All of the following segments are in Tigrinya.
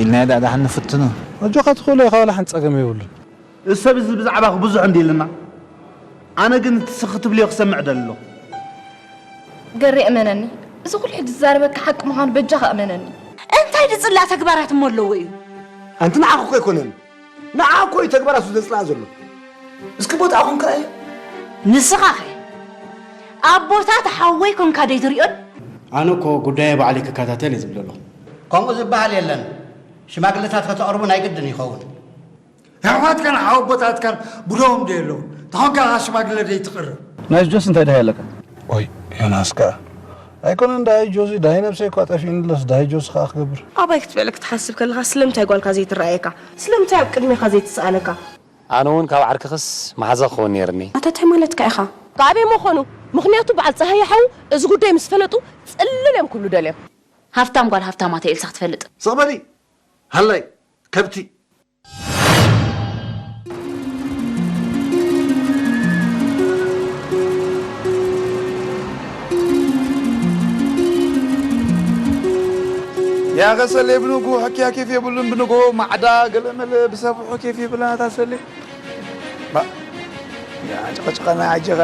ኢልና ደኣ ደሓን ንፍትኖ። ኣጆኻ ትኽእሎ ኢኻ፣ ዋላ ሓንቲ ጸገም የብሉን። እዚ ሰብ እዚ ብዛዕባኺ ብዙሕ እንዲ ኢልና፣ ኣነ ግን እቲ ስኺ ትብልዮ ክሰምዕ ደሊ ኣለኹ። ገሬ እመነኒ፣ እዚ ኩሉ ሕጂ ዝዛረበካ ሓቂ ምዃኑ በጃኻ እመነኒ። እንታይ ድጽላእ ተግባራት እሞ ኣለዎ እዩ? ኣንቲ ንዓኺ እኮ ኣይኮነን፣ ንዓ እኮ እዩ ተግባራቱ ዘጽልኣ ዘሎ። እስኪ ቦታኹም ክረኣዮ። ንስኻኸ ኣቦታት ሓወይ ኮንካ ደይትሪኦን? ኣነ እኮ ጉዳየ ባዕለይ ክከታተል እየ ዝብል ዘለኹ። ከምኡ ዝበሃል የለን። ሽማግለታት ከተቕርቡ ናይ ግድን ይኸውን። ኣሕዋትካን ሓወቦታትካን ብደዎም ዶ የለዉ? ተኾንካ ኢኻ ሽማግለ ደይትቕርብ? ናይ ጆስ እንታይ ደሃይ ኣለካ? ኦይ፣ ዮናስ ከኣ። ኣይኮነን፣ ዳሃይ ጆዚ፣ ዳሃይ ነብሰይ እኳ ጠፊእኒ ኣሎስ፣ ዳሃይ ጆሲ ከኣ ክገብር? ኣባይ ክትብዕል ክትሓስብ ከለኻ ስለምንታይ ጓልካ ዘይትረኣየካ? ስለምንታይ ኣብ ቅድሜኻ ዘይትስኣለካ? ኣነ እውን ካብ ዓርክኽስ መሓዛ ክኸውን ነይርኒ። ኣታ እንታይ ማለትካ ኢኻ? ከኣበይ ምኾኑ? ምኽንያቱ በዓል ጸሃየ ሓዉ እዚ ጉዳይ ምስ ፈለጡ ጽልል እዮም ክብሉ ደልዮም። ሃፍታም ጓል ሃፍታማ ተይ ኢልሳ ክትፈልጥ። ስቕ በሊ፣ ሃላይ፣ ከብቲ። ያኸ ሰሌ ብንጉ ሕክያ ኬፍ የብሉን፣ ብንጎ ማዕዳ ገለመለ ብሰብሑ ኬፍ ይብላ ታሰሌ። ባ-፣ ያ ጭቐጭቐና ኣጀኻ።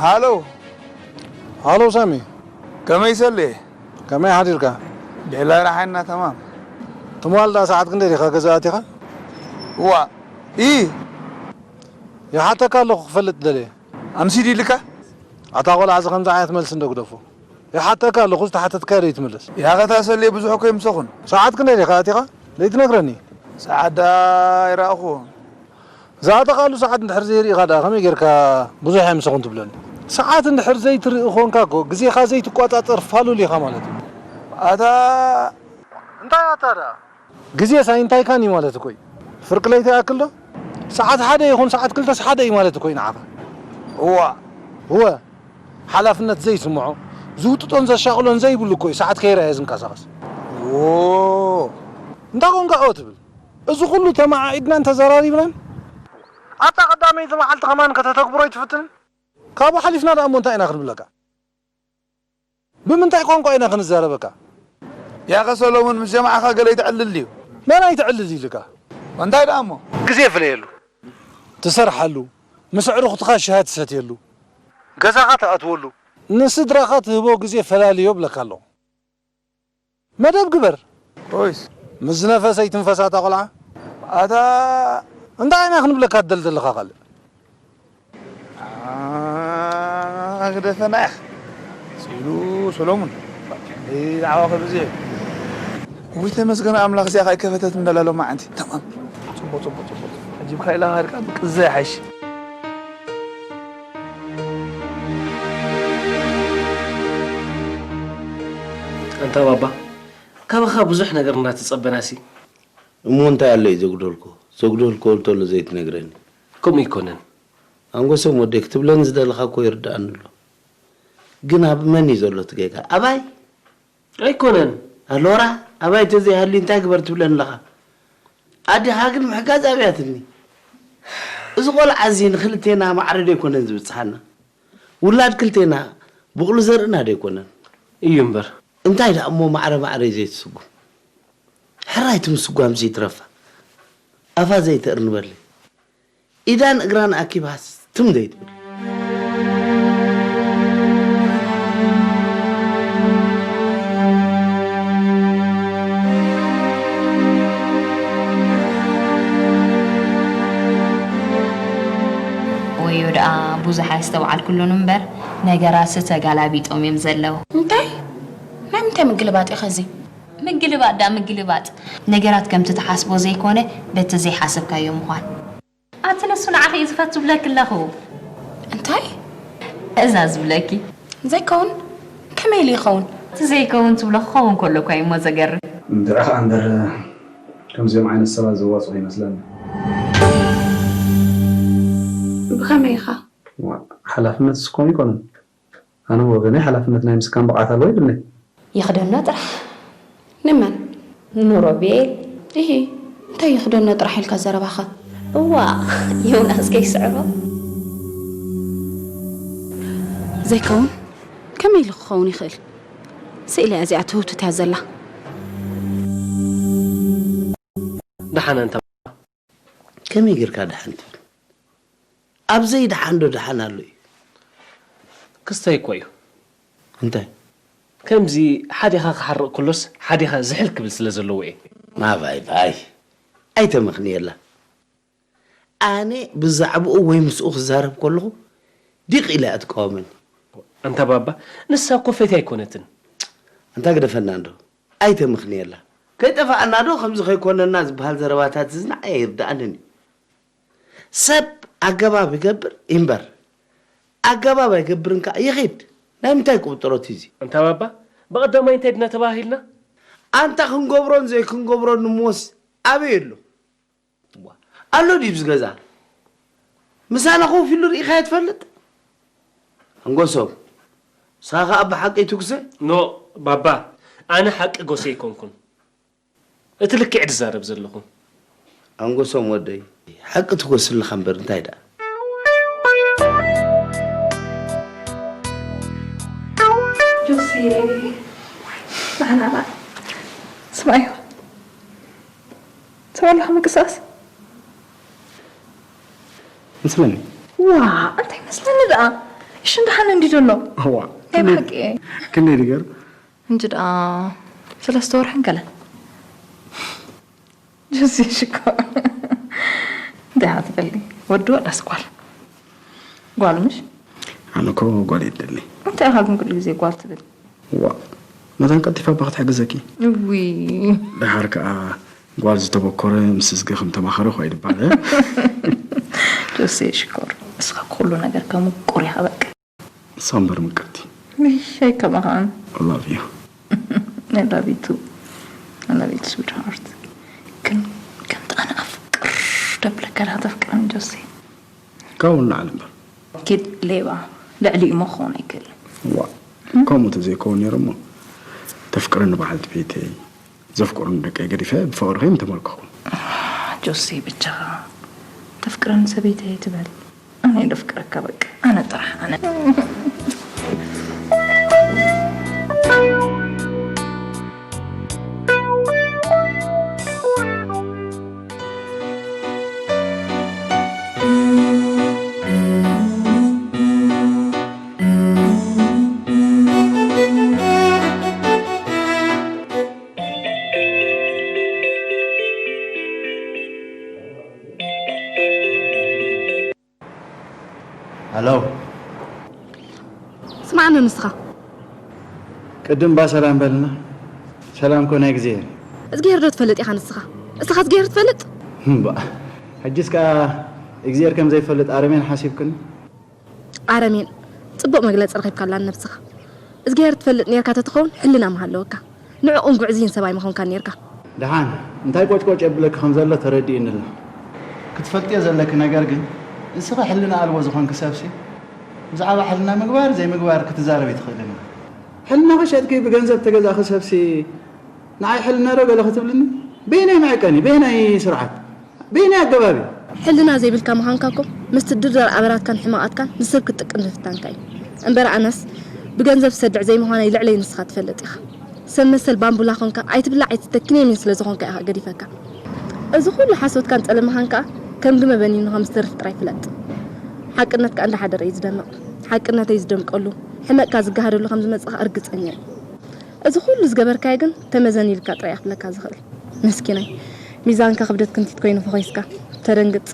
ሃሎ። ሃሎ ሳሚ። ከመይ ሰሌ? ከመይ ሓዲርካ? ቤላ ረሓና ተማም። ትማል ደኣ ሰዓት ክንደይ ዲኻ ገዛ ኣቲኻ? እዋ፣ ኢ። ይሓተካ ኣለኹ ክፈልጥ ደልየ። ኣምሲዲ ኢልካ? ኣታ ቆልዓ እዚ ከምዚ ዓይነት መልሲ እንዶ ግደፎ። ይሓተካ ኣለኹ ዝተሓተትካዮ ዘይትምልስ። ያኸታ ሰሌ ብዙሕ እኮ ይምሰኹን። ሰዓት ክንደይ ዲኻ ኣቲኻ? ዘይትነግረኒ? ሰዓት ደኣ ኣይረኣኹን። ዝኣተኻሉ ሰዓት እንድሕር ዘይርኢኻ ደኣ ከመይ ጌርካ ብዙሕ ኣይምሰኹን ትብለኒ? ሰዓት እንድሕር ዘይትርኢ ኾንካ እኮ ግዜኻ ዘይትቆጻጸር ፋሉል ኢኻ ማለት እዩ። ኣታ እንታይ ኣታ ደኣ? ግዜ ሳይንታይካን እዩ ማለት እኮ እዩ። ፍርቂ ለይቲ ይኣክል ዶ? ሰዓት ሓደ ይኹን ሰዓት ክልተስ ሓደ እዩ ማለት እኮ እዩ ንዓኻ። እዋ። እወ። ሓላፍነት ዘይስምዖ፣ ዝውጥጦን ዘሻቕሎን ዘይብሉ እኮ እዩ ሰዓት ከይረኣየ ዝንቀሳቐስ። ዎ። እንታይ ኾንካ ኦ ትብል? እዚ ኩሉ ተመዓዒድናን ተዘራሪብናን፣ ኣብታ ቀዳመይቲ መዓልቲ ከማን ከተተግብሮ ኣይትፍትንን? ካብኡ ሓሊፍና ደኣ እሞ እንታይ ኢና ክንብለካ? ብምንታይ ቋንቋ ኢና ክንዛረበካ? ያኸ ሰሎሞን፣ ምስ ጀማዓኻ ገለ ይትዕልል ድዩ? መን ኣይትዕልል ኢልካ? እንታይ ደኣ እሞ? ግዜ ፍለየሉ። ትሰርሓሉ፣ ምስ ኣዕሩኽትኻ ሻሂ ትሰትየሉ፣ ገዛኻ ትኣትወሉ፣ ንስድራኻ ትህቦ ግዜ ፈላልዮ እብለካ ኣለኹ። መደብ ግበር። ኦይስ። ምስ ዝነፈሰ ይትንፈስ ኣታ ቆልዓ። ኣታ እንታይ ኢና ክንብለካ ትደሊ ዘለኻ ካልእ? ኣግደፈና ኢኻ። ሲሉ ሰሎሙን። ብዛዕባ ከብዚ። ውይ ተመስገን ኣምላኽ እዚኣ ኸኣ ከፈተት እንዳላ ሎማዓንቲ። ተማም። ጽቡቕ፣ ጽቡቕ፣ ጽቡቕ። ዓጂብካ ኢላ ሃድቃ ብቅዘ ይሓይሽ። ኣንታ ባባ፣ ካባኻ ብዙሕ ነገር እናተጸበናሲ። እሞ እንታይ ኣሎ እዩ ዘጉደልኮ? ዘጉደልኮ እንተሎ ዘይትነግረኒ። ከምኡ ኣይኮነን። ኣንጎሶም ወደይ ክትብለኒ ዝደለኻ እኮ ይርድኣኒ ኣሎ። ግን ኣብ መን እዩ ዘሎ እቲ ጌጋ? ኣባይ? ኣይኮነን። ኣሎራ፣ ኣባይ እንተዘይሃልዩ እንታይ ግበር ትብለኒ ኣለኻ? ኣዴኻ ግን ምሕጋዝ ኣብያትኒ። እዚ ቆልዓ እዚ ንክልቴና ማዕረ ዶ ኣይኮነን ዝብጽሓና? ውላድ ክልቴና ብቑሉ ዘርእና ዶ ኣይኮነን? እዩ እምበር። እንታይ ደኣ እሞ ማዕረ ማዕረ እዩ ዘይትስጉም? ሕራይ እቲ ምስጓምሲ ይትረፋ። ኣፋ ዘይተእርንበለይ። ኢዳን እግራን ኣኪባስ ትም ዘይትብል። ወዮ ደኣ ብዙሕ ኣየስተውዓልኩሉን እምበር፣ ነገራትሲ ተጋላቢጦም እዮም ዘለዉ። እንታይ? ናይ ምንታይ ምግልባጥ እዩ ኸዚ? ምግልባጥ ደኣ ምግልባጥ። ነገራት ከምቲ ትሓስቦ ዘይኮነ፣ በቲ ዘይሓሰብካዮ ምዃን። ኣቲ ንሱ ንዓኺ እዩ ዝፈቱ ብለኪ ኣለኹ። እንታይ? እዛ ዝብለኪ። ዘይከውን? ከመይ ኢሉ ይኸውን? እቲ ዘይከውን ትብሎ ክኸውን ከሎ እኳ እዩ እሞ ዘገርም። እንድዒ ኸኣ እምበር፣ ከምዚኦም ዓይነት ሰባት ዘዋጽኡ ይመስለኒ። ብኸመይ ኢኻ? ዋ፣ ሓላፍነት እስኮም ይኮኑን። ኣነ ብወገነይ ሓላፍነት ናይ ምስካም ብቕዓት ኣለዎ ይብልኒ። ይኽደኖ ጥራሕ። ንመን? ንሮቤል። እሂ፣ እንታይ ይኽደኖ ጥራሕ ኢልካ ዘረባኻ? እዋ፣ ዮናስ ከይስዕሮ። ዘይከውን? ከመይ ኢሉ ክኸውን ይኽእል? ስኢላ እያ እዚኣ ትህውትት እያ ዘላ። ደሓን ኣንታ። ከመይ ጌርካ ደሓን ትብል? ኣብ ዘይደሓን ዶ ደሓን ኣሎ እዩ? ክስታይ እኮ እዩ። እንታይ? ከምዚ ሓዲኻ ክሓርቕ ከሎስ ሓዲኻ ዝሕል ክብል ስለ ዘለዎ እየ። ማባይ ባይ። ኣይተመኽንየላ። ኣነ ብዛዕባኡ ወይ ምስኡ ክዛረብ ከለኹ ዲቕ ኢለ እያ ትቃወመኒ። ኣንታ ባባ፣ ንሳ እኮ ፈትያ ኣይኮነትን። ኣንታ ግደፈና እንዶ። ኣይተመኽንየላ። ከይጠፋኣና ዶ ከምዚ ከይኮነና ዝበሃል ዘረባታት ዝዝናዕ ኣይርድኣንን እዩ። ሰብ ኣገባብ ይገብር ይንበር፣ ኣገባብ ኣይገብርን ከኣ ይኺድ። ናይ ምንታይ ቁብጥሮት እዩ እዚ? ኣንታ ባባ፣ ብቐዳማይ እንታይ ድና ተባሂልና? ኣንታ ክንገብሮን ዘይክንገብሮን ንምወስ ኣበይ ኣሎ? እዋ፣ ኣሎ ድዩ ኣብዚ ገዛ? ምሳና ኮፍ ኢሉ ርኢኻዮ ትፈልጥ? ኣንጎሶም፣ ንስኻ ከኣ ብሓቂ ትጉሰ? ኖ፣ ባባ፣ ኣነ ሓቂ ጎሰ ኣይኮንኩን። እቲ ልክዕ ድዛረብ ዘለኹ። ኣንጎሶም ወደይ፣ ሓቂ ትጎስልኻ እምበር እንታይ ደኣ? ጆሲ፣ ንዓና፣ ንዓና። ስማዕዮ። ሰብ ኣለኻ ምንቅስቓስ? ምስለኒ። ዋ፣ እንታይ መስለኒ ደኣ? እሺ፣ እንድሓን እንዲ ዘሎ? እዋ፣ ናይ ክንደይ፣ ብሓቂ። ክንደይ ድገር? እንጂ ደኣ ሰለስተ ወርሕን ገለን። ጆሲ ሽኮር። እንታይ ኢኻ ትደሊ? ወዲ ዋላስ ጓል? ጓል ምሽ? ኣነ እኮ ጓል እየ ዝደሊ። እንታይ ኢኻ ግን ኩሉ ግዜ ጓል ትብል? ዋእ፣ መታን ቀልጢፋ እባ ክትሕግዘኪ። እውይ። ደሓር ከኣ ጓል ዝተበኮረ ምስ እዝጊ ከም ተማኸረ እኮ እዩ ዝበሃል፣ እ? ጆሴ ሽኮር፣ ንስኻ ኩሉ ነገር ከም ውቁር ኢኻ በቃ። ንሳ እምበር ምቅርቲ። እይ፣ ኣይከማኻን። I love you። I love you too. I love you too, sweetheart. ግን ከምቲ ኣነ ኣፍቅር ደብለካ ዳ ተፍቅረኒ ጆሴ። ካብኡ ንላዕሊ እምበር። ኪድ ሌባ፣ ልዕሊኡ እሞ ክኸውን ኣይክእልን። ዋእ፣ ከምኡ ተዘይከውን ነይሩ እሞ፣ ተፍቅረኒ በዓልቲ ቤተይ፣ ዘፍቅሩኒ ደቀይ ገዲፈ ብፍቕርኺ ምተመርኩኹ። ጆሴ፣ በጃኻ ተፍቅረኒ ሰበይተይ ኣይትበል። ኣነ ደፍቅረካ በቃ፣ ኣነ ጥራሕ ኣነ። ሃሎ። ስማዕኒ ንስኻ። ቅድም እባ ሰላም በልና። ሰላም እኮ ናይ እግዚኣብሔር። እግዚኣብሔር ዶ ትፈልጥ ኢኻ ንስኻ? እስኻ እግዚኣብሔር ትፈልጥ? እምባ፣ ሕጅስ ከኣ እግዚኣብሔር ከም ዘይፈልጥ ኣረሜን ሓሲብክኒ? ኣረሜን፣ ጽቡቕ መግለጺ ረኺብካላ ንነብስኻ። እግዚኣብሔር ትፈልጥ ኔርካ ተትኸውን ሕልና ምሃለወካ። ንዕኡን ግዕዙይን ሰብ ኣይምኾንካን ኔርካ። ደሓን፣ እንታይ ቆጭቆጭ የብለኪ ከም ዘሎ ተረዲእኒ ኣሎ። ክትፈልጥዮ ዘለኪ ነገር ግን፣ ንስኺ ሕልና ኣልቦ ዝኾንኪ ሰብሲ፣ ብዛዕባ ሕልና ምግባር ዘይምግባር ክትዛረቢ ትኽእልን ኢኺ። ሕልናኺ ሸጥኪ ብገንዘብ ተገዛእኺ ሰብሲ፣ ንዓይ ሕልና ዶ ገለ ክትብልኒ? በየናይ መዐቀኒ? በየናይ ስርዓት? በየናይ ኣገባብ እዩ? ሕልና ዘይብልካ ምዃንካ እኮ ምስቲ ድርደር ኣበራትካን ሕመቓትካን ንሰብ ክትጥቅም ምፍታንካ እዩ። እምበር ኣነስ ብገንዘብ ዝሰድዕ ዘይምዃነይ ልዕለይ ንስኻ ትፈልጥ ኢኻ። ሰብ መሰል ባምቡላ ኾንካ ኣይትብላዕ ኣይትስተኪ ነይሚን ስለ ዝኾንካ ኢኻ ገዲፈካ። እዚ ኩሉ ሓሶትካን ጸለመኻን ከኣ ከም ግመ በኒኑ ከም ዝተርፍ ጥራይ ፍለጥ። ሓቅነትካ እንዳሓደረ እዩ ዝደምቕ። ሓቅነተይ ዝደምቀሉ፣ ሕመቕካ ዝገሃደሉ ከም ዝመጽእ ከኣ ርግጸኛ እየ። እዚ ኩሉ ዝገበርካዮ ግን ተመዘን ኢልካ ጥራይ እየ ክብለካ ዝኽእል። መስኪናይ፣ ሚዛንካ ክብደት ክንቲት ኮይኑ ፈኺስካ፣ ተደንግጽ።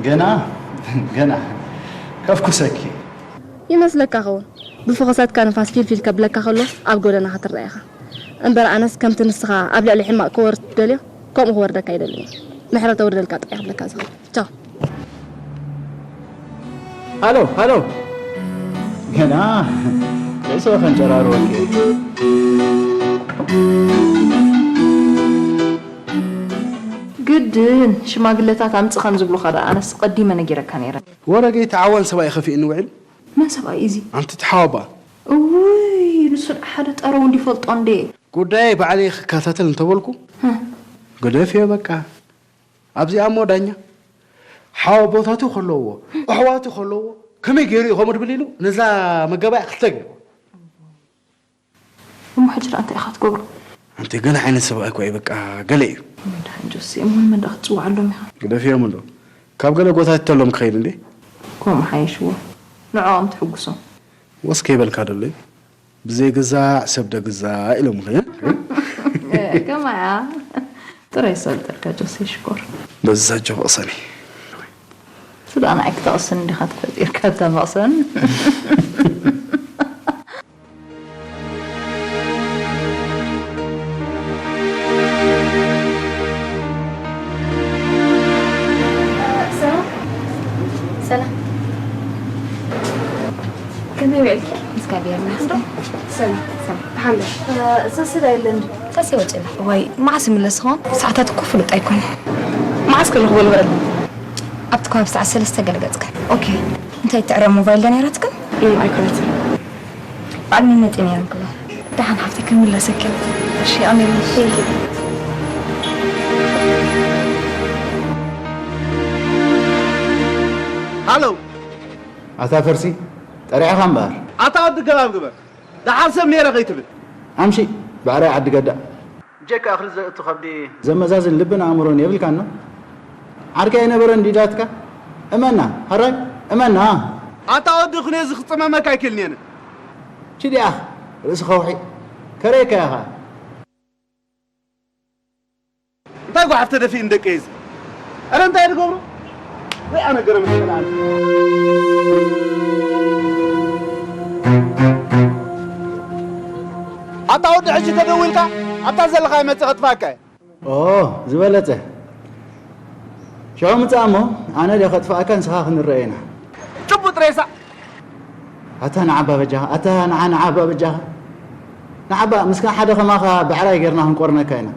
ገና፣ ገና ከፍኩሰኪ። ይመስለካ ኸውን፣ ብፈኾሳትካ ንፋስ ፊልፊል ከብለካ ከሎ ኣብ ጎደና ክትረአ ኢኻ። እምበር ኣነስ ከምቲ ንስኻ ኣብ ልዕሊ ሕማቕ ክወርድ ትደልዮ፣ ከምኡ ክወርደካ ኣይደልን እየ። ምሕረት ኣውርደልካ ጥራይ እየ ክብለካ ዝኽእል። ቻው። ሃሎ፣ ሃሎ። ገና ርእሲ ከንጨራርወኪ። ግድን ሽማግለታት ኣምጽእ ከም ዝብሉኻ ደኣ ኣነስ ቀዲመ ነጊረካ ነይረ። ወረ ገይተዓዋን ሰብኣይ ከፊእኒ ውዒሉ። መን ሰብኣይ እዚ? ኣንቲ ተሓዋባ። እውይ፣ ንሱ ደኣ ሓደ ጠረው እንዲ ይፈልጦ እንዴ። ጉዳየይ ባዕለይ ክከታተል እንተበልኩ፣ ህ። ግደፍዮ በቃ። ኣብዚኣ እሞ ዳኛ ሓወቦታቱ ከለዎ፣ ኣሕዋቱ ከለዎ፣ ከመይ ገይሩ እዩ ከምኡ ድብል ኢሉ ነዛ መጋባእያ ክልተ ገይሩ። እሞ ሕጂ ደኣ እንታይ ኢኻ ትገብሮ? ኣንቲ ገለ ዓይነት ሰብኣይ እኮ እዩ፣ በቃ ገለ እዩ። መድሓን ጆሲ፣ እሞ ንመን ደኣ ክትጽውዓሎም ኢኻ? ግደፍዮም እንዶ። ካብ ገለ ጎታቲተሎም ክኸይድ እንዴ? ከምኡ ሓይሽዎ። ንዕኦም ትሕጉሶም። ወስ ከይበልካ ደሎ እዩ። ብዘይ ግዛዕ ሰብ ዶ ግዛዕ ኢሎምኺ፣ እ? እ፣ ከማያ። ጥራይ ሰልጠልካ ጆሲ ሽኮር። በዚ ሳጆ ክቕሰኒ። ስዳ ንዓይ ክተቕስን እንዲኻ ተፈጢርካ እታ መቕሰን። ሰላም። ሰላም። ከመይ ውዒልኪ? እግዚኣብሔር ይመስገን። ሰላም። ሰላም። ደሓን ዶ? እ፣ ሰስዳ የለን ዶ? ሰሴ ወፂኡ። ዋይ፣ መዓስ ይምለስ ይኸውን? ሰዓታት እኮ ፍሉጥ ኣይኮነን። መዓስ ክልኽቦ ልበል? ኣብቲ ከባቢ ሰዓት ሰለስተ ገለ ገፅካ። ኦኬ። እንታይ ትዕረ ሞባይል ዶ ነይራትክን? እም፣ ኣይኮነትን። በዓል መመፂ ነይረን ክብላ። ደሓን ሓፍተይ ክምለሰኪ። እሺ፣ ኣሜን። ሃሎ። ኣታ ፈርሲ፣ ጠሪዕኻ እምበኣር። ኣታ ወዲ ገባብ ግበር። ደሓር ሰብ ነይረ ከይትብል። ኣምሺ፣ ባዕራይ ዓዲ ገዳ። ብጀካ እኽሊ ዘእቱ ከብዲ ዘመዛዝን ልብን ኣእምሮን የብልካን ዶ? ዓርከይ ኣይነበረን ዲዳትካ? እመና፣ ሃራይ፣ እመና። ኣታ ወዲ እኽሊ እዚ ክጽመመካ ኣይክእልን እየ። ቺ ዲኣኽ፣ ርእሲ ከውሒ፣ ከርእየካ ኢኻ። እንታይ ጓሓፍ ተደፊእን ደቀይ እዚ? ኣረ እንታይ ድገብሩ? ወይ ኣነ ገረም ይችላል። ኣታ ወዲ ሕጂ ተደዊልካ ኣብታ ዘለኻ ይመጽእ ከጥፋካ እየ። ኦ ዝበለጸ ሽዑ ምጻእ እሞ ኣነ ደኸጥፋእካ ንስኻ ክንረአ ኢና። ጭቡጥ ሬሳ። ኣታ ንዓባ በጃኻ፣ ኣታ ንዓ ንዓባ በጃኻ። ንዓባ ምስካ ሓደ ከማኻ ብዕራይ ጌርና ክንቆርነካ ኢና።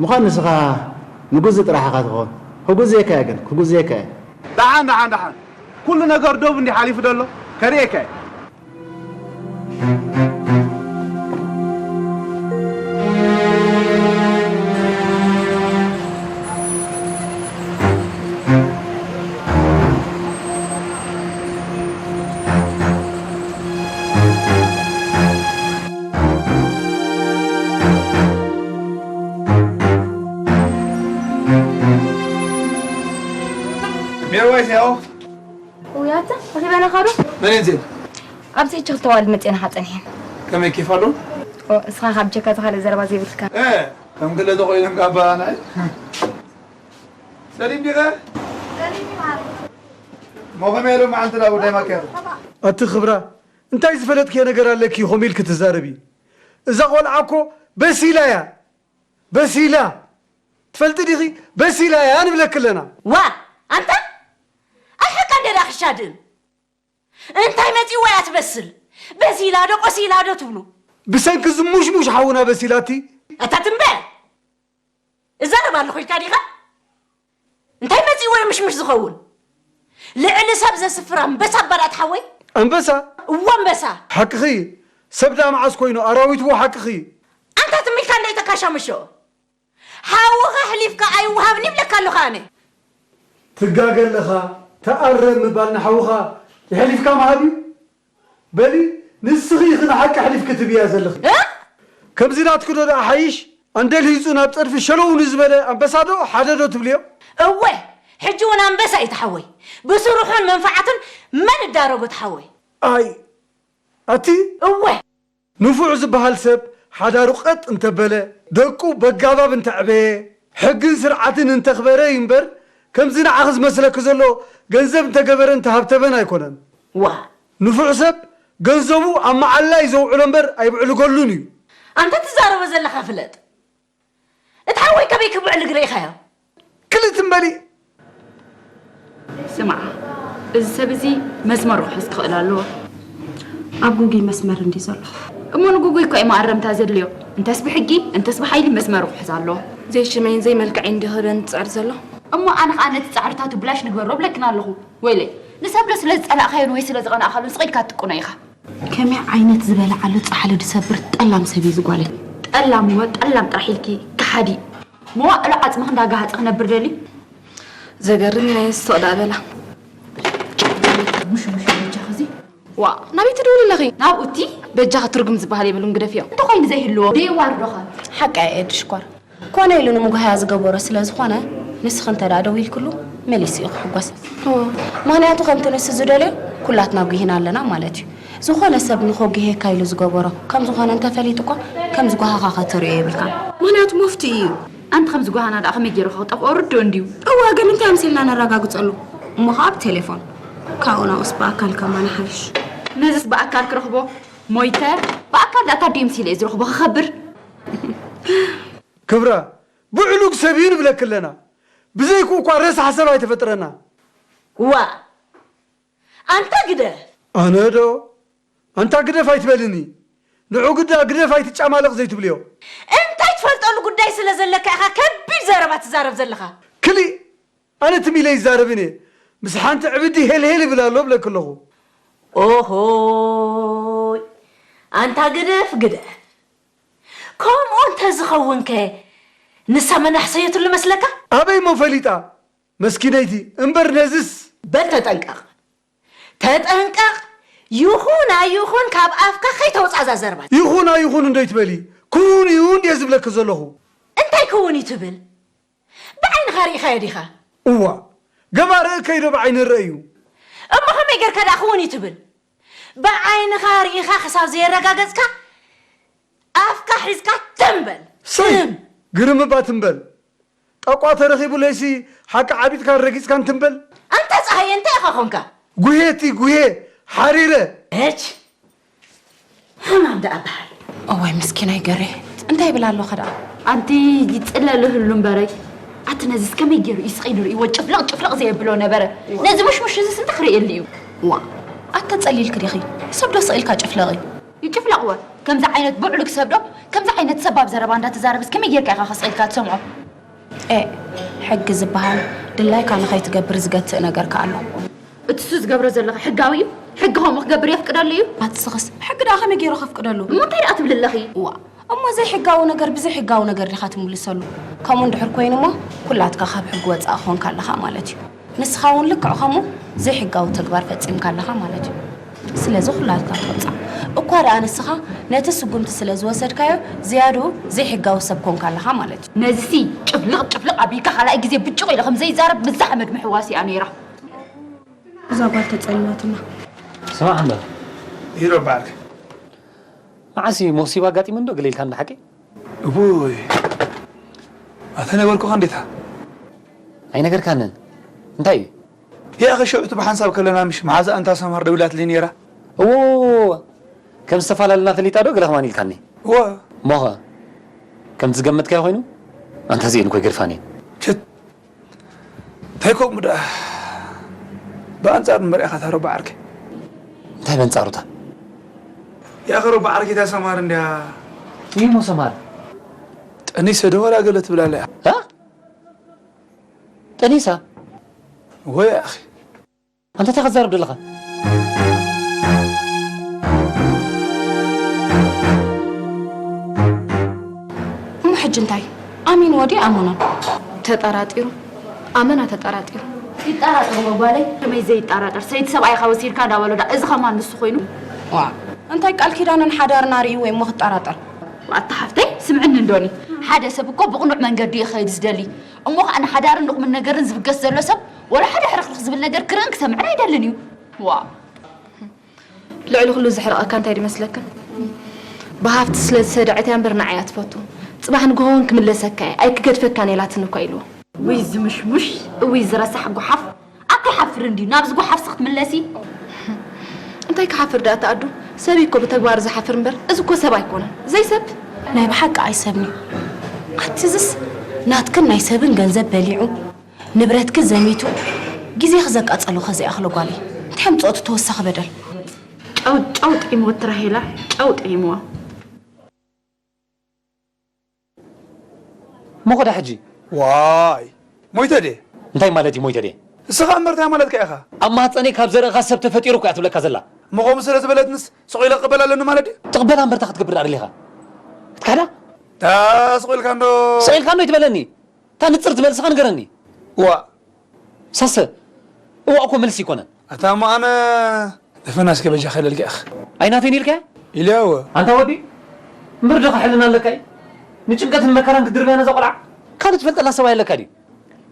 ምዃን ንስኻ ንጉዚ ጥራሕ ኢኻ ትኸውን። ክጉዝየካ እየ ግን፣ ክጉዝየካ እየ። ደሓን፣ ደሓን፣ ደሓን። ኩሉ ነገር ዶብ እንዲ ሓሊፉ ደሎ፣ ከርእየካ እየ። ሜሮን ወይ ሲያው? ውይ፣ ኣታ፣ ረኺበናኻ ዶ? መን እየን እዚአን? ኣብዚ ሕጂ ክልተ ኣዋልድ መጺኤን ሓፀን እየን። ከመይ ኬፍ ኣሎ? ኦ፣ እስኻ ካብ ጀካ ዝኻልእ ዘረባ ዘይብልካ። እ፣ ከም ክልተ ኮይኖም ካብ ኣባና። ሰሊም ዲኻ? ሞ ከመይ ኢሎም መዓልቲ ናብ ጉዳይ ማክያቶ? ኣቲ ክብራ፣ እንታይ ዝፈለጥክዮ ነገር ኣለኪ ከምኡ ኢልኪ ትዛረቢ? እዛ ቆልዓ እኮ በሲላ እያ። በሲላ። ትፈልጢ ዲኺ? በሲላ እያ ንብለኪ ኣለና። ዋ፣ ኣንታ፣ ኣይ ሓቃ እንደ ዳኽሻ ድም። እንታይ መጺእዋ እያ ትበስል? በሲላ ዶ ቆሲላ ዶ ትብሉ? ብሰንኪ ዝሙሽሙሽ ሓውና በሲላቲ። ኣታ ትንበ! እዛረብ ኣለኹ ኢልካ ዲኻ? እንታይ መጺእዎ እዩ ምሽምሽ ዝኸውን? ልዕሊ ሰብ ዘስፍር ኣንበሳ እባ ዳኣ ትሓወይ። ኣንበሳ? እወ ኣንበሳ። ሓቅኺ። ሰብ ዳኣ መዓስ ኮይኑ ኣራዊት እዎ ሓቅኺ። ኣንታ ትም ኢልካ እንዳ ኣይተካሻምሾ። ሓውኻ ኣሕሊፍካ ኣይወሃብን ይብለካ ኣለኹ ኣነ። ትጋገ ኣለኻ፣ ተኣረም ምባል ንሓውኻ የሕሊፍካ ምሃብ እዩ? በሊ፣ ንስኺ ኢኺ ንሓቂ ኣሕሊፍኪ ትብያ ዘለኺ። እ? ከምዚ ናትኪ ዶ ደኣ ሓይሽ? ኣንደልሂጹ ናብ ጸድፊ ሸለው ንዝበለ ኣንበሳ ዶ ሓደ ዶ ትብልዮ? እወ፣ ሕጂ እውን ኣንበሳ እዩ ተሓወይ። ብስርሑን መንፈዓቱን መን እዳረጎ ተሓወይ? ኣይ፣ ኣቲ እወ። ንፉዕ ዝበሃል ሰብ ሓዳሩ ቀጥ እንተበለ፣ ደቁ በጋባብ እንተዕበየ፣ ሕግን ስርዓትን እንተኽበረ እዩ እምበር፣ ከምዚ ንዓኺ ዝመስለኪ ዘሎ ገንዘብ እንተገበረ እንተሃብተመን ኣይኮነን። ዋ። ንፉዕ ሰብ ገንዘቡ ኣብ መዓላ እዩ ዘውዕሎ እምበር ኣይብዕልገሉን እዩ። ኣንታ ትዛረቦ ዘለኻ ፍለጥ። እቲ ሓወይ ከመይ ክብዕል እግሪ ኢኻዮ? ክልእ ትም በሊ። ስማዕ፣ እዚ ሰብ እዚ መስመሩ ክሕዝ ክኽእል ኣለዎ። ኣብ ጉጉይ መስመር እንድዩ ዘሎ። እሞ ንጉጉይ እኮ እዩ መኣረምታ ዘድልዮ። እንተስ ብሕጊ፣ እንተስ ብሓይሊ መስመሩ ክሕዝ ኣለዎ። ዘይሽመይን ዘይመልክዐይን ድዩ ክህበኒ ዝጽዕር ዘሎ? እሞ ኣነ ኸኣ ነቲ ጻዕርታቱ ብላሽ ንግበሮ እብለክን ኣለኹ። ወይለይ፣ ንሰብ ዶ ስለ ዝጸላእካዮን ወይ ስለ ዝቐናእካሉን ስቕ ኢልካ ትጥቅኖ ኢኻ? ከመይ ዓይነት ዝበልዓሉ ጻሕሊ ዝሰብር ጠላም ሰብ እዩ እዚ ጓለይ። ጠላም እወ፣ ጠላም ጥራሕ ኢልኪ ከሓዲ። መዋእሉ ዓጽምኺ እንዳጋሃጸ ክነብር ደልዩ። ዘገርም እዩ ናይ ስቕ ደኣ በላ። ሙሽ ሙሽ በጃኺ እዚ። ዋ፣ ናበይ ትድውሊ ኣለኺ? ናብኡ እቲ በጃኺ ትርጉም ዝበሃል የብሉን ግደፍዮ። እንተኾይኑ ዘይህልዎ ደይዋርዶኻ። ሓቃ እየ ኤድ ሽኮር። ኮነ ኢሉ ንምጉሃያ ዝገበሮ ስለ ዝኾነ፣ ንስኺ እንተ ደኣ ደው ኢልክሉ፣ መሊሱ እዩ ክሕጎስ። እዎ፣ ምኽንያቱ ከምቲ ንሱ ዝደልዮ ኩላትና ጉሂና ኣለና ማለት እዩ። ዝኾነ ሰብ ንኸጉህየካ ኢሉ ዝገበሮ ከም ዝኾነ እንተፈሊጡ እኳ፣ ከም ዝጓሃኻ ከተርእዮ የብልካን። ምኽንያቱ መፍትኡ እዩ። ኣንቲ ከም ዝጓሃና ደኣ ከመይ ገይሩ ክጠፍኦ ርድኡ እንድዩ። እወ፣ ግን እንታይ ኣምሲልና ነረጋግጸሉ? እሞ ኸኣ ብቴሌፎን። ካብኡ ናብኡስ ብኣካል ከማን ይሓይሽ። ነዝስ ብኣካል ክረኽቦ ሞይተ፣ ብኣካል ደኣ ታዲኡ ምሲለ እየ ዝረኽቦ ክኸብር። ክብራ፣ ብዕሉግ ሰብ እዩ ንብለኪ ኣለና። ብዘይክኡ እኳ ረሳሕ ሰብ ኣይተፈጥረና። ዋ፣ ኣንታ ግደፍ። ኣነ ዶ? ኣንታ ግደፍ ኣይትበልኒ። ንዑ ግዳ ግደፍ ኣይትጫማለቕ ዘይትብልዮ። እንታይ ትፈልጠሉ ጉዳይ ስለ ዘለካ ኢኻ ከቢድ ዘረባ ትዛረብ ዘለኻ? ክሊእ፣ ኣነ ትም ኢለ ይዛረብን እየ። ምስ ሓንቲ ዕብዲ ሄልሄል ይብል ኣሎ እብለኪ ኣለኹ። ኦሆይ፣ ኣንታ ግደፍ ግደፍ። ከምኡ እንተዝኸውንከ ንሳ መናሕሰየትሉ መስለካ? ኣበይ እሞ ፈሊጣ? መስኪነይቲ እምበር ነዝስ። በል ተጠንቀቕ። ተጠንቀቕ። ይኹን ኣይኹን ካብ ኣፍካ ከይተውጻዛ ዘረባ። ይኹን ኣይኹን እንዶ ይትበሊ። ክውን እዩ እንድየ ዝብለኪ ዘለኹ። እንታይ ክውን እዩ ትብል? ብዓይንኻ ርኢኻዮ ዲኻ? እዋ፣ ገባር እከይ ዶ ብዓይኒ ይረአ እዩ? እሞ ከመይ ጌርካ ደኣ ክውን እዩ ትብል? ብዓይንኻ ርኢኻ ክሳብ ዘየረጋገጽካ ኣፍካ ሒዝካ ትም በል። ሰይ፣ ትም። ግርም እባ ትም በል። ጠቋ ተረኺቡለይሲ ሓቂ ዓቢጥካን ረጊጽካን ትም በል። ኣንታ ጸሃየ እንታይ ኢኻ ኾንካ? ጉሄ እቲ ጉሄ ሓሪረ። እች ሕማም ደኣ በሃል። እዋይ ምስኪናይ ገሬ፣ እንታይ ይብል ኣለኹ ደኣ? ኣንቲ ይጽለሉ ህሉ እምበረይ። ኣቲ ነዚስ ከመይ ገይሩ እዩ ስቕ ኢሉ ርእይዎ ጭፍለቕ ጭፍለቕ ዘየብሎ ነበረ? ነዚ ሙሽሙሽ እዚስ እንታይ ክርእየሉ እዩ? ዋ፣ ኣታ ጸሊልኪ ዲኺ? ሰብ ዶ ስቕ ኢልካ ጭፍለቒ? ይጭፍለቕወ። ከምዚ ዓይነት ብዕሉግ ሰብ ዶ ከምዚ ዓይነት ሰባብ ዘረባ እንዳተዛረበስ ከመይ ጌርካ ኢኻ ከስቕ ኢልካ ትሰምዖ? ኤ፣ ሕጊ ዝበሃል ድላይካ ንኸይትገብር ዝገትእ ነገር ከኣ ኣሎ። እቲ እሱ ዝገብሮ ዘሎ ኸ ሕጋዊ እዩ? ሕጊ ከምኡ ክገብር የፍቅደሉ እዩ? ኣትስኽስ፣ ሕጊ ደኣ ከመይ ገይሩ ከፍቅደሉ? እሞ እንታይ ደኣ ትብሊ ኣለኺ? እዋ፣ እሞ ዘይሕጋዊ ነገር ብዘይሕጋዊ ነገር ዲኻ ትምልሰሉ? ከምኡ እንድሕር ኮይኑ እሞ ኩላትካ ካብ ሕጊ ወጻኢ ክኾንካ ኣለኻ ማለት እዩ። ንስኻ እውን ልክዕ ከምኡ ዘይሕጋዊ ተግባር ፈጺምካ ኣለኻ ማለት እዩ። ስለዚ ኩላትካ ትወጻእ። እኳ ደኣ ንስኻ ነቲ ስጉምቲ ስለ ዝወሰድካዮ ዝያድኡ ዘይሕጋዊ ሰብ ኮንካ ኣለኻ ማለት እዩ። ነዚሲ ጭፍልቕ ጭፍልቕ ኣቢልካ ካልኣይ ግዜ ብጭቕ ኢለ ከም ዘይዛረብ ምስዛ ሓመድ ምሕዋስ እያ ነይራ። እዛ ጓል ተጸሊላትና። ስማዕ እምበር። ይሮ በዓልክ። መዓስ እዩ ሞሲባ ኣጋጢሙ እንዶ ገለ ኢልካ እንዳ ሓቂ? እቡይ። ኣተነበርኩኻ እንዴታ? ኣይነገርካንን። እንታይ እዩ? ያኸ ሽዑ እቲ ብሓንሳብ ከለና ምሽ መሓዛ ኣንታ ሰማር ደዊላትለይ ነይራ? እዎ፣ ከም ዝተፈላለና ፈሊጣ ዶ ገለ ከማን ኢልካኒ? እወ። እሞኸ? ከምቲ ዝገመትካዮ ኮይኑ? ኣንታ እዚኤን እኮ ይገድፋኒ እየን። ችት። እንታይ ከምኡ ደኣ? ብኣንጻር እምበር ኢኻ እታ ሮባ ዓርከይ። እንታይ በንጻሩታ? ያኸ ሮባ ዓርከይ እታ ሰማር እንድያ። እሞ ሰማር? ጠኒሰ ዶ ዋላ ገለ ትብል ኣላ እያ? እ? ጠኒሳ? ወይ ኣኺ። ኣንታ እንታይ ክትዛረብ ደለኻ? እሞ ሕጂ እንታይ? ኣሚንዎ ድዩ ኣመኖን? ተጠራጢሩ። ኣመና ተጠራጢሩ። ይጠራጠር ጓለይ። ከመይ ዘይጠራጠር? ሰይቲ ሰብኣይኻ ወሲድካ እንዳበሎ ዳ፣ እዚ ከማን ንሱ ኮይኑ? ዋ፣ እንታይ ቃል ኪዳንን ሓዳርን ኣርእይዎ እሞ ክጠራጠር? ኣታ ሓፍተይ፣ ስምዕኒ እንዶኒ። ሓደ ሰብ እኮ ብቕኑዕ መንገዲ እዩ ክኸይድ ዝደሊ። እሞ ኸኣ ንሓዳርን ንቑም ነገርን ዝብገስ ዘሎ ሰብ፣ ወላ ሓደ ሕርኽርኽ ዝብል ነገር ክርእን ክሰምዕን ኣይደልን እዩ። ዋ። ልዕሊ ኩሉ ዘሕርቐካ እንታይ ድመስለክን? ብሃፍቲ ስለ ዝሰደዐት እያ እምበር ንዓይ እያ ትፈቱ። ጽባሕ ንግሆ እውን ክምለሰካ እየ፣ ኣይክገድፈካን እየ ኢላትኒ እኳ ኢልዎ። ውይ ዝምሽሙሽ፣ እውይ ዝረሳሕ ጓሓፍ። ኣታ ይሓፍር እንድዩ ናብዚ ጓሓፍሲ ክትምለሲ? እንታይ ክሓፍር ደኣ ተኣዱ? ሰብ እዩ እኮ ብተግባሩ ዝሓፍር እምበር፣ እዚ እኮ ሰብ ኣይኮነን። ዘይሰብ። ናይ ብሓቂ ኣይሰብን እዩ። ኣቲ እዝስ ናትክን ናይ ሰብን ገንዘብ በሊዑ፣ ንብረትኪ ዘሚቱ፣ ግዜኺ ዘቃጸሎ ከ ዘይኣኽሎ ጓለይ። እንታይ ኣምጽኦ እቲ ተወሳኺ በደል? ጨው፣ ጨው ጥዒምዎ እቲ ራሄላ፣ ጨው ጥዒምዎ። እሞ ኸዳ ሕጂ? ዋይ፣ ሞይተ ድየ? እንታይ ማለት እዩ ሞይተ ድየ? እስኻ እምበር እንታይ ማለትካ ኢኻ? ኣብ ማህፀነይ ካብ ዘርእኻ ሰብ ተፈጢሩ እኮ እያ ትብለካ ዘላ። እሞ ከምኡ ስለ ዝበለትንስ ስቕ ኢለ ክቕበላ ኣለኒ ማለት ድዩ? ትቕበላ እምበር እንታይ ክትገብር ደኣ ደሊኻ? ክትካሕዳ? ታ ስቕ ኢልካ እንዶ። ስቕ ኢልካ እንዶ ይትበለኒ? እታ ንጽር ዝበል ስኻ ንገረኒ። እዋ። ሳሰ፣ እዋ እኮ መልሲ ኣይኮነን። ኣታ እሞ ኣነ ደፈና እስከ በጃ ከለልኪ ኣኽ። ኣይናተይን ኢልካያ? ኢልያ እወ። ኣንታ ወዲ፣ እምበር ዶ ሕልና ኣለካ እዩ? ንጭንቀትን መከራን ክትድርብያ ነዛ ቆልዓ? ካልእ ትፈልጠላ ሰብ ኣየለካ ድዩ?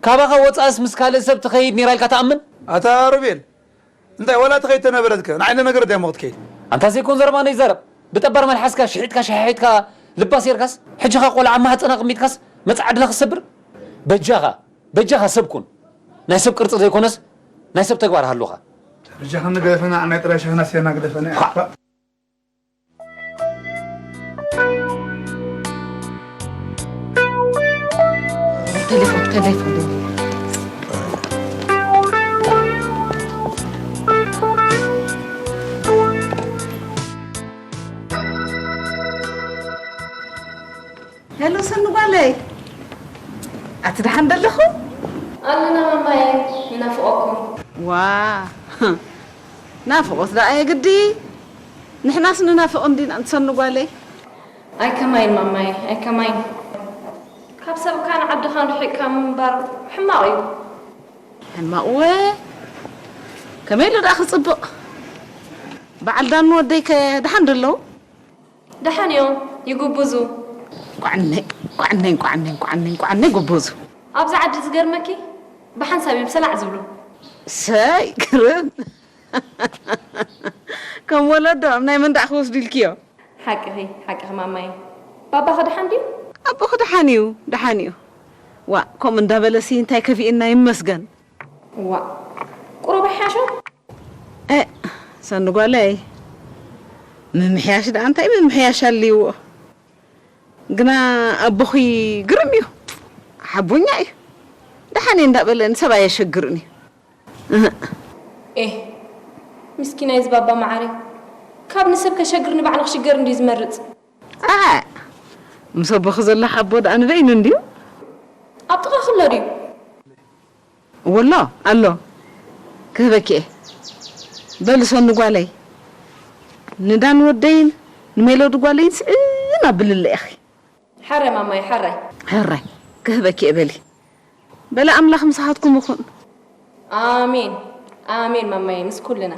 ካባኻ ወጻእስ ምስ ካልእ ሰብ ትኸይድ ነይራ ኢልካ ትኣምን? ኣታ ሮቤል፣ እንታይ ዋላ ትኸይድ ተነበረትከ ንዓይ ነገር ድያ እሞ ክትከይድ? ኣንታ ዘይኮን ዘረባ ነይዛረብ። ብጠባር መልሓስካ ሽሒጥካ ሸሓሒጥካ ልባ ሴርካስ፣ ሕጂ ኸኣ ቆልዓ ኣብ ማህጸና ኣቐሚጥካስ መጻኢ ዕድላ ክትሰብር? በጃኻ፣ በጃኻ ሰብ ኩን። ናይ ሰብ ቅርጺ ዘይኮነስ ናይ ሰብ ተግባር ሃሉኻ። በጃኻ ንገደፈና፣ ናይ ጥራይ ሸኽና ሴና ግደፈና። ቴሌፎን ቴሌፎን ሄሎ ሰኑ ጓለይ፣ ኣቲ ደሓን ደለኹ? ኣለና ማማየ፣ ንናፍቐኩም። ዋ ናፍቖት ደኣ የግዲ። ንሕናስ ንናፍቕ እንዲና ንሰኑ ጓለይ። ኣይከማይን ማማየ፣ ኣይከማይን። ካብ ሰብካን ዓድኻን ርሒቕካ ምንባር ሕማቕ እዩ። ሕማቕ እወ። ከመይ ኢሉ ደኣ ክጽብቕ? በዓል ዳኑ ወደይከ ደሓን ደለዉ? ደሓን እዮም፣ ይጉብዙ። ቋዕነይ ቋዕነይ ቋዕነይ ቋዕነይ ቋዕነይ ጉብዙ። ኣብዚ ዓዲ ዝገርመኪ ብሓንሳብ እዮም ሰላዕ ዝብሉ። ሰይ ግርም። ከም ወለዶም ናይ መን ደኣ ክወስዱ ኢልክዮ? ሓቅኺ ሓቅኺ ማማየ። ባባኸ ደሓን ድዩ? ኣቦኺ ደሓን እዩ ደሓን እዩ። ዋእ ከምኡ እንዳበለሲ እንታይ ከፊእና ይመስገን። ዋእ ቁሩብ ኣይሓሾ? ኤእ ሰኒ ጓለይ ምምሕያሽ ደኣ እንታይ ምምሕያሽ ኣልይዎ። ግና ኣቦኺ ግርም እዩ። ሓቦኛ እዩ። ደሓን እየ እንዳበለ ንሰብ ኣየሸግርን እዩ። እህ። ኤህ ምስኪናይ እዚ ባባ መዓረይ ካብ ንሰብ ከሸግር ንባዕሉ ክሽገር እንድዩ ዝመርጽ። ኣእ ምስ ኣቦኺ ዘሎ ሓቦ ደኣ ንበይኑ እንድዩ። ኣብ ጥቓኺ ኣሎ ድዩ? እወ ኣሎ ኣሎ ክህበኪ እየ። በሊ ሰኑ ጓለይ ንዳን ወደይን ንሜሎዲ ጓለይን ስእን ኣብልለ ኢኺ። ሕራይ ማማየ ሕራይ። ሕራይ ክህበኪ እየ በሊ። በሊ ኣምላኽ ምሳኻትኩም ይኹን። ኣሜን ኣሜን ማማየ ምስ ኩልና።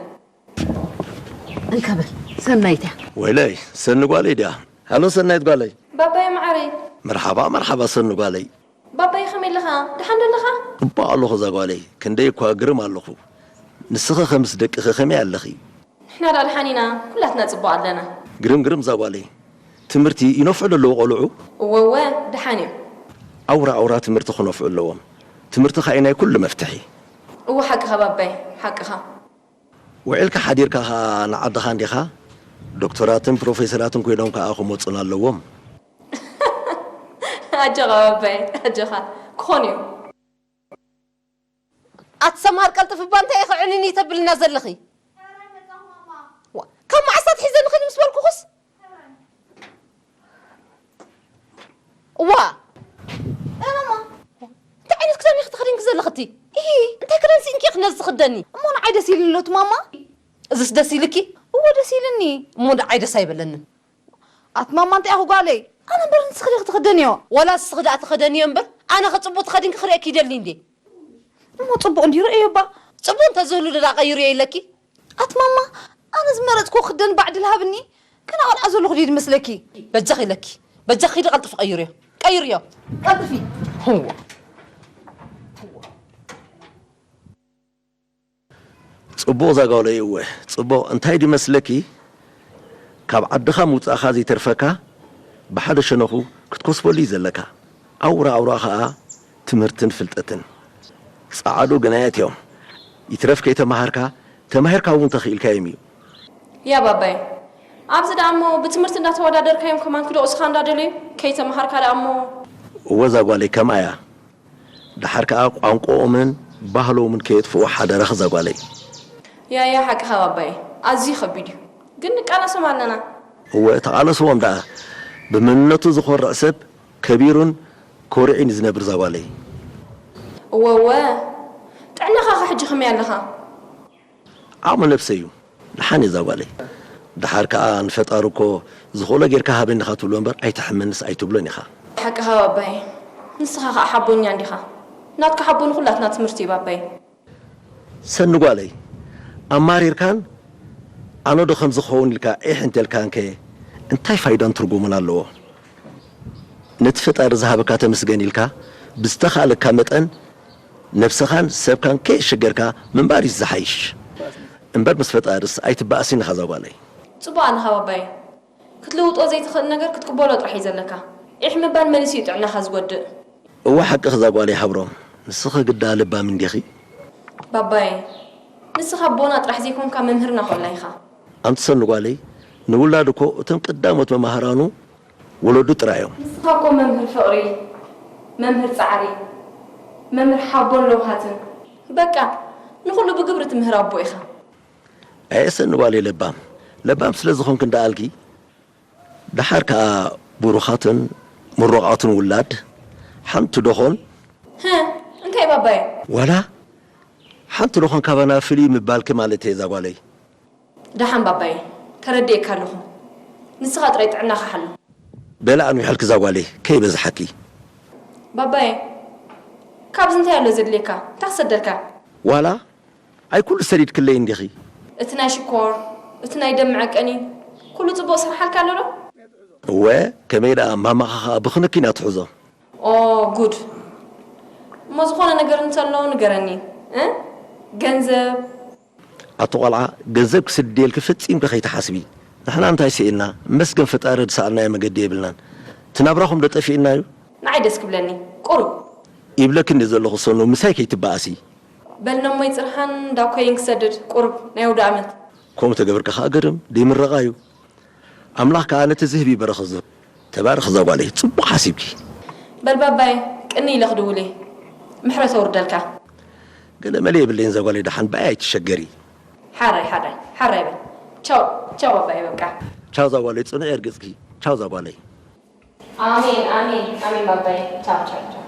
እንካ በል ሰናይት እያ። ወይለይ ሰኒ ጓለይ ድያ? ሃሎ ሰናይት ጓለይ። ባባየ መዓረይ። መርሓባ መርሓባ ሰኒ ጓለይ። ባባየ ከመይ ኣለኻ? ደሓን ዶ ኣለኻ? ጽቡቕ ኣለኹ እዛ ጓለይ። ክንደይ እኳ ግርም ኣለኹ። ንስኺ ኸ ምስ ደቅኺ ከመይ ኣለኺ? ንሕና ደኣ ደሓን ኢና፣ ኩላትና ጽቡቕ ኣለና። ግርም ግርም እዛ ጓለይ። ትምህርቲ ይነፍዑ ዶ ኣለዉ ቖልዑ? እወ እወ ደሓን እዮም። ኣውራ ኣውራ ትምህርቲ ክነፍዑ ኣለዎም። ትምህርቲ ኸኣ እዩ ናይ ኩሉ መፍትሒ። እወ ሓቅኻ ባባየ ሓቅኻ። ውዒልካ ሓዲርካ ኸኣ ንዓድኻ እንዲኻ? ዶክተራትን ፕሮፌሰራትን ኮይኖም ከኣ ክመጹና ኣለዎም። ኣጆኻ ባባየ ኣጆኻ ክኾኑ እዮም። ኣቲ ሰምሃር ቀልጥፊ እባ እንታይ ኢኺ ዕንይንይ ተብልና ዘለኺ? ካብ መዓስ ኣትሒዘ ንኺዲ ምስ በልኩኽስ? እዋ እማማ እንታይ ዓይነት ክዳን ኢኺ ተኸዲንኪ ዘለኺ እቲ? ኢሂ እንታይ ክዳን ስኢንኪ ኢኺ ነዚ ትኽደኒ? እሞ ንዓይ ደስ ኢሉኒ ኣሎ እቲ ማማ። እዝስ ደስ ኢልኪ? እወ ደስ ኢሉኒ። እሞ ንዓይ ደስ ኣይበለንን። ኣቲ ማማ እንታይ ኢኺ ጓለይ? ኣነ እምበር ንስኺ ዲኺ ትኽደንዮ? ዋላ ንስኺ ደኣ ተኸደንዮ እምበር ኣነኸ ጽቡቕ ተኸዲንኪ ክርእየኪ ይደሊ እንድየ። እሞ ጽቡቕ እንድዩ ርእዮ እባ። ጽቡቕ እንተዝህሉ ደኣ ቀይርዮ ኢለኪ። ኣቲ ማማ ኣነ ዝመረጽክዎ ክደን ባዕድል ሃብኒ። ገና ቆልዓ ዘለኹ ድዩ ዝመስለኪ? በጃኺ ኢለኪ። በጃኺ ኪዲ ቀልጥፊ ቀይርዮ። ቀይርዮ። ቀልጥፊ። ህዋ። ጽቡቕ ዛጓለይ እወ ጽቡቕ እንታይ ድዩ መስለኪ ካብ ዓድኻ ምውጻእኻ ዘይተርፈካ ብሓደ ሸነኹ ክትኮስበሉ እዩ ዘለካ ኣውራ ኣውራ ኸኣ ትምህርትን ፍልጠትን ጸዓዱ ግናያት እዮም ይትረፍ ከይተማሃርካ ተማሂርካ እውን ተኽኢልካዮም እዩ ያ ባባየ ኣብዚ ደኣ እሞ ብትምህርቲ እንዳተወዳደርካዮም ከማን ክደቑስኻ እንዳደለዩ ከይተማሃርካ ደኣ እሞ እወ ዛጓለይ ከምኣ እያ ደሓር ከኣ ቋንቋኦምን ባህሎምን ከየጥፍኡ ሓደራ ክዛ ጓለይ። ያያ ሓቅኻ ባባየ ኣዝዩ ከቢድ እዩ ግን ንቃለሶም ኣለና። እወ ተቓለስዎም ደኣ ብመንነቱ ዝኾርዕ ሰብ ከቢሩን ኮሪዑን እዩ ዝነብር ዛጓለይ። እወ እወ ጥዕናኻ ከ ሕጂ ከመይ ኣለኻ? ዓቕሚ ነብሰይ እዩ። ደሓን እየ እዛ ጓለይ። ደሓር ከኣ ንፈጣሪ እኮ ዝኽእሎ ጌርካ ሃበኒ ኢኻ ትብሎ እምበር ኣይትሕመንስ ኣይትብሎን ኢኻ። ሓቅኻ ባባየ። ንስኻ ከኣ ሓቦኛ እንዲኻ። ናትካ ሓቦ ንኹላትና ትምህርቲ እዩ ባባየ። ሰኒ ጓለይ፣ ኣማሪርካን ኣነ ዶ ከምዚ ክኸውን ኢልካ ዒሕ እንተልካንከ እንታይ ፋይዳን ትርጉምን ኣለዎ? ነቲ ፈጣሪ ዝሃበካ ተመስገን ኢልካ ብዝተኻእለካ መጠን ነብስኻን ሰብካን ከየሸገርካ ምንባር እዩ ዝሓይሽ። እምበር ምስ ፈጣርስ ኣይትበኣስን ኢኻ እዛ ጓለይ። ጽቡቕ ኣለኻ ባባየ። ክትልውጦ ዘይትኽእል ነገር ክትቅበሎ ጥራሕ እዩ ዘለካ። ዒሕ ምባል መሊሱ እዩ ጥዕናኻ ዝጎድእ። እወ ሓቅኺ እዛ ጓለይ ሃብሮም። ንስኺ ግዳ ለባም እንዲኺ። ባባየ፣ ንስኻ ኣቦና ጥራሕ ዘይኮንካ መምህርና ኮላ ኢኻ። ኣንቲ ሰኑ ጓለይ፣ ንውላድ እኮ እቶም ቀዳሞት መማህራኑ ወለዱ ጥራይ እዮም። ንስኻ እኮ መምህር ፍቕሪ፣ መምህር ጻዕሪ፣ መምህር ሓቦን ለውሃትን፣ በቃ ንኹሉ ብግብሪ ትምህር ኣቦ ኢኻ። ኣየ ሰኒ ጓለይ ለባም፣ ለባም ስለ ዝኾንኪ እንዳኣልኪ፣ ደሓር ከኣ ብሩኻትን ምሩቓትን ውላድ ሓንቲ ዶኾን። ህ፣ እንታይ ባባየ? ዋላ ሓንቲ ዶኾን ካባና ፍልይ ምባልኪ ማለተይ እዛ ጓለይ። ደሓን ባባየ፣ ተረዲኤካ ኣለኹ። ንስኻ ጥራይ ጥዕናኻ ሓሉ። በላ ኣንዊሐልኪ እዛ ጓለይ ከይበዝሓኪ። ባባየ፣ ካብዚ እንታይ ኣሎ ዘድልየካ? እንታይ ክሰደልካ? ዋላ ኣይ ኩሉ ሰዲድክለይ እንዲኺ። እቲ ናይ ሽኮር፣ እቲ ናይ ደም መዐቀኒ፣ ኩሉ ጽቡቕ ስርሓልካ ኣሎ ዶ? እወ፣ ከመይ ደኣ ማማኻ ኸኣ ብኽንኪ ኢና ትሕዞ። ኦ ጉድ። እሞ ዝኾነ ነገር እንተሎ ንገረኒ። እ? ገንዘብ? ኣቲ ቆልዓ፣ ገንዘብ ክስድየልኪ ፈጺምኪ ከይትሓስቢ። ንሕና እንታይ ስኢንና? መስገን ፈጣሪ ዝሰኣልናዮ መገዲ የብልናን። እቲ ናብራኹም ዶ ጠፊእናዩ? ንዓይ ደስ ክብለኒ። ቁሩብ። ይብለኪ እንደ ዘለኹ ሰኑ፣ ምሳይ ከይትበኣሲ። በል ነሞይ ጽርሃን ዳኮይን ክሰድድ ቁሩብ ናይ ኣውደ ኣመት። ከምኡ ተገበርካ ከኣ ግርም፣ ደይ ምረቓ እዩ። ኣምላኽ ከኣ ነቲ ዝህብ እዩ በረኸት ዝህብ። ተባረኽ እዛ ጓለይ፣ ጽቡቕ ሓሲብኪ። በል ባባየ፣ ቅኒ ኢለ ክድውል እየ። ምሕረት ኣውርደልካ። ገለ መለ የብለይን እዛ ጓለይ፣ ደሓን ብኣይ ኣይትሸገሪ። ሓራይ፣ ሓራይ፣ ሓራይ በል። ቻው፣ ቻው ባባየ፣ በቃ። ቻው እዛ ጓለይ፣ ጽኑዕ የርግጽኪ። ቻው እዛ ጓለይ። ኣሜን፣ ኣሜን፣ ኣሜን ባባየ። ቻው፣ ቻው፣ ቻው።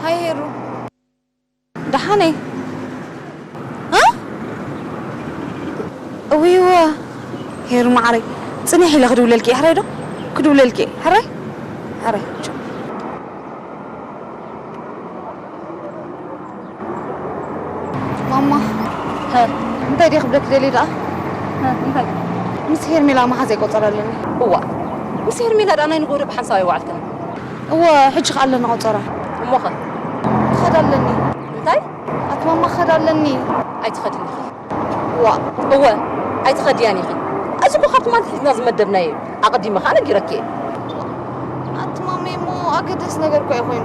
ሃይ ሄሩ። ደሓነይ። እ? እውይ እወ። ሄሩ መዓረይ። ጽኒሕ ኢለ ክድውለልኪ እየ፣ ሕራይ ዶ? ክድውለልኪ እየ፣ ሕራይ? ሕራይ። ቻው። ማማ። ሀ። እንታይ ድየ ክብለኪ ደልየ ደኣ? ሀ፣ እንታይ? ምስ ሄርሜላ መሓዝ ኣይቆጸር ኣለኒ። እዋ። ምስ ሄርሜላ ደኣ ናይ ንጎሆ ዶ ብሓንሳብ ኣይወዓልክን? እወ፣ ሕጂ ከኣ ኣለና ቆጸራ። እሞኸ? ክኸድ ኣለኒ። እንታይ? ኣቲ ማማ ክኸድ ኣለኒ። ኣይትኸድን ኢኺ። ዋ። እወ፣ ኣይትኸድያን ኢኺ። እዚ እኮ ካብቲ ማንት ሒዝና ዝመደብናዮ እዩ። ኣቐዲመ ከኣ ነጊረኪ እየ። ኣቲ ማመይ እሞ ኣገዳሲ ነገር እኮ እዩ ኮይኑ።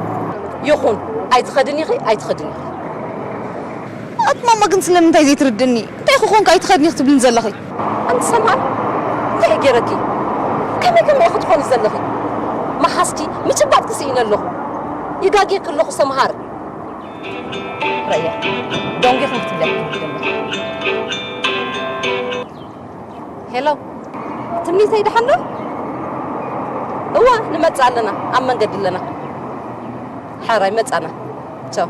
ይኹን፣ ኣይትኸድን ኢኺ፣ ኣይትኸድን ኢኺ። ኣቲ ማማ ግን ስለምንታይ ዘይትርድኒ? እንታይ ክኾንካ ኣይትኸድኒ ክትብልኒ ዘለኺ? ኣንቲ ሰምሃር፣ እንታይ ገይረኪ? ከመይ ከመይ ኢኺ ትኾኒ ዘለኺ? መሓዝኪ ምጭባጥኪ ስኢነ ኣለኹ። ይጋግየኪ ኣለኹ ሰምሃር። ረያ፣ ደንጒኺ ክትብለኪ። ሄሎ፣ ትምኒተይ ደሓን ዶ? እወ፣ ንመጽእ ኣለና፣ ኣብ መንገዲ ኣለና። ሓራይ መጻና። ቻው።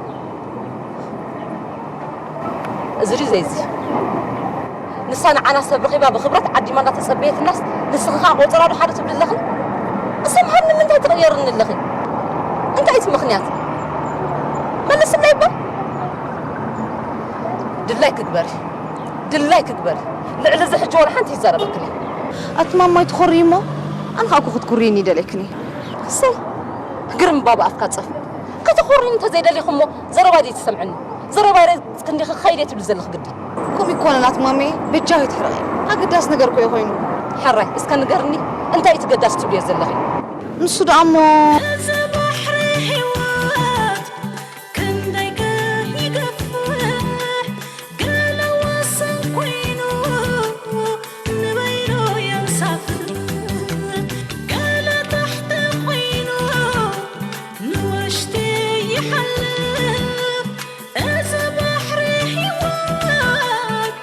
እዚ ድዩ ዘይዚ? ንሳ ንዓና ሰብ ረኺባ ብኽብረት ዓዲማ እናተጸበየትናስ፣ ንስኺ ኸኣ ቆጸራ ዶ ሓደ ትብሊ ኣለኺ? እሰምሃር ንምንታይ ትቕየርኒ ኣለኺ? እንታይ እቲ ምኽንያት? መልስለይ እባ። ድላይ ክግበር፣ ድላይ ክግበር። ልዕሊ እዚ ሕጂ ወላ ሓንቲ ይዛረበክን እየ። ኣቲ ማማይ ትኾሪ እሞ፣ ኣነ ኸኣ እኮ ክትኩርይኒ ይደልየክን እየ። እሰይ፣ ግርም እባ ብኣፍካ ጸፍ። ከተኾርኒ እንተዘይደሊኹ እሞ፣ ዘረባይ ዘይትሰምዕኒ። ዘረባይ ረዚጽኪ እንዲኺ ክኸይድ እየ ትብሊ ዘለኺ ግዲ። ከምኡ ኣይኮነን ኣቲ ማመየ፣ በጃኺ ኣይትሕረቒ። ኣገዳሲ ነገር እኮ እዩ ኮይኑ። ሕራይ፣ እስከ ንገርኒ፣ እንታይ እዩ እቲ ገዳሲ ትብልዮ ዘለኺ? ንሱ ደኣ እሞ እዚ ባሕሪ ህይወት ክንደይ ከ ይገፍሕ፣ ገለ ወሰን ኮይኑ ንበይኑ የንሳፍፍ፣ ገለ ታሕቲ ኮይኑ ንውሽጢ ይሓልፍ። እዚ ባሕሪ ህይወት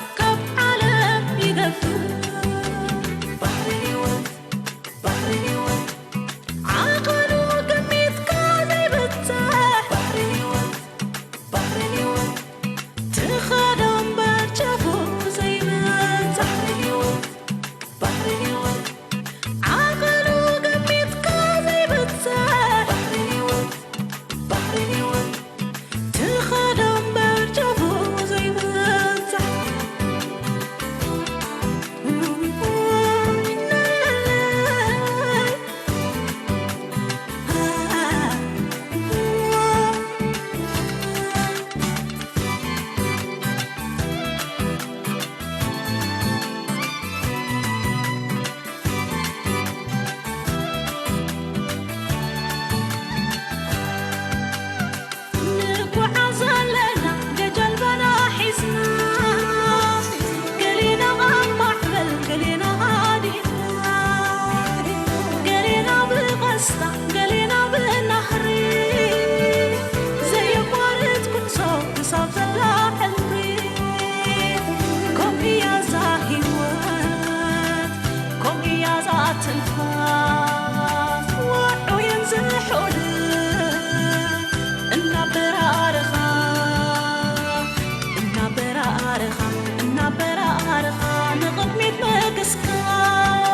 እናበራርኻ ንቕድሚት ምግስጋስ።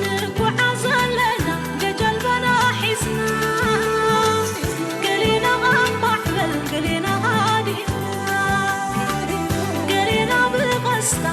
ንጉዓዝ ኣለና ገጀልባና ሒዝና፣ ገሌና ኣብ ማዕበል፣ ገሌና ሃዲእና፣ ገሌና ብቐስታ